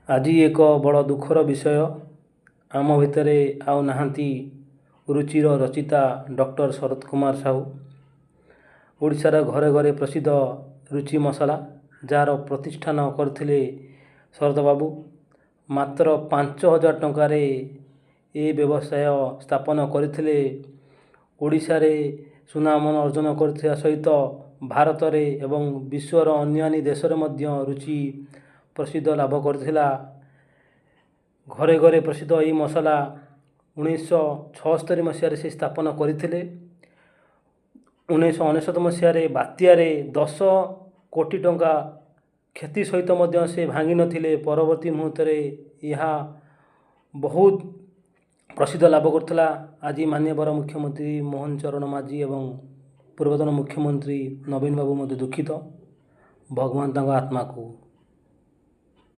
ଆଜି ଏକ ବଡ଼ ଦୁଃଖର ବିଷୟ, ଆମ ଭିତରେ ଆଉ ନାହାନ୍ତି ରୁଚିର ରଚିତା ଡକ୍ଟର ଶରତ କୁମାର ସାହୁ। ଓଡ଼ିଶାର ଘରେ ଘରେ ପ୍ରସିଦ୍ଧ ରୁଚି ମସଲା, ଯାହାର ପ୍ରତିଷ୍ଠାନ କରିଥିଲେ ଶରତ ବାବୁ। ମାତ୍ର 5000 ଟଙ୍କାରେ ଏ ବ୍ୟବସାୟ ସ୍ଥାପନ କରିଥିଲେ। ଓଡ଼ିଶାରେ ସୁନାମ ଅର୍ଜନ କରିଥିବା ସହିତ ଭାରତରେ ଏବଂ ବିଶ୍ୱର ଅନ୍ୟାନ୍ୟ ଦେଶରେ ମଧ୍ୟ ରୁଚି ପ୍ରସିଦ୍ଧ ଲାଭ କରିଥିଲା। ଘରେ ଘରେ ପ୍ରସିଦ୍ଧ ଏହି ମସଲା 1976 ମସିହାରେ ସେ ସ୍ଥାପନ କରିଥିଲେ। 1999 ମସିହାରେ ବାତ୍ୟାରେ 10 କୋଟି ଟଙ୍କା କ୍ଷତି ସହିତ ମଧ୍ୟ ସେ ଭାଙ୍ଗିନଥିଲେ। ପରବର୍ତ୍ତୀ ମୁହୂର୍ତ୍ତରେ ଏହା ବହୁତ ପ୍ରସିଦ୍ଧ ଲାଭ କରୁଥିଲା। ଆଜି ମାନ୍ୟବର ମୁଖ୍ୟମନ୍ତ୍ରୀ ମୋହନ ଚରଣ ମାଝୀ ଏବଂ ପୂର୍ବତନ ମୁଖ୍ୟମନ୍ତ୍ରୀ ନବୀନ ବାବୁ ମଧ୍ୟ ଦୁଃଖିତ। ଭଗବାନ ତାଙ୍କ ଆତ୍ମାକୁ